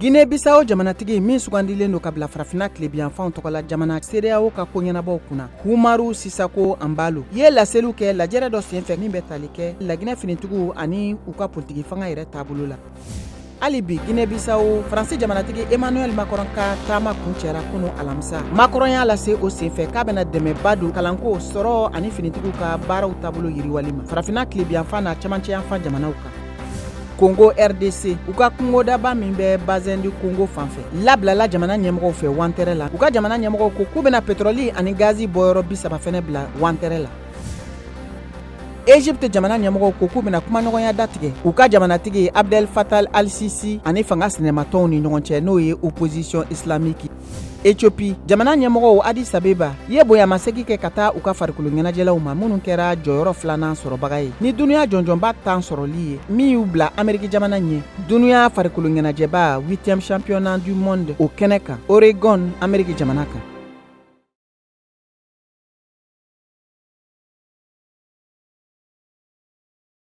Guinée Bissau jamanatigi min sugandilen don ka bila Farafinna tilebinyanfanw tɔgɔla jamana CEDEAO ka koɲɛnabɔw kunna, Umaru Sisako Anbalo ye laseliw kɛ lajɛrɛ dɔ senfɛ min bɛ tali kɛ Laginɛ finitigiw ani u ka politiki fanga yɛrɛ taabolo la. Hali bi Guinée Bissau, Faransi jamanatigi Emmanuel Macron ka taama kuncɛra kunu alamisa. Macron y'a lase o senfɛ k'a bɛna dɛmɛba don kalanko, sɔrɔ ani finitigiw ka baaraw taabolo yiriwali ma Farafinna tilebinyanfan n'a cɛmancɛyanfan jamanaw kan. Congo RDC, u ka kungodaba min bɛ Bassin du Congo fan fɛ, labilala jamana ɲɛmɔgɔw fɛ wantɛrɛ la. U ka jamana ɲɛmɔgɔw ko k'u bɛna petrɔli ani gazi bɔyɔrɔ 30 fɛnɛ bila wantɛrɛ la. Egypte jamana ɲɛmɔgɔw ko k'u bɛna kumaɲɔgɔnya datigɛ u ka jamanatigi Abdel Fattah al-Sisi ani fanga sinamatɔnw ni ɲɔgɔn cɛ, n'o ye opposition islamique. Ethiopie jamana ɲɛmɔgɔw Addis Abeba ye bonyamasegin kɛ ka taa u ka farikolo ɲɛnajɛlaw ma minnu kɛra jɔyɔrɔ filanan sɔrɔbaga ye ni dunuya jɔnjɔnba 10 sɔrɔli ye, min y'u bila Ameriki jamana ɲɛ dunuya farikolo ɲɛnajɛba 8e championnat du monde o kɛnɛ kan Oregon, Ameriki jamana kan.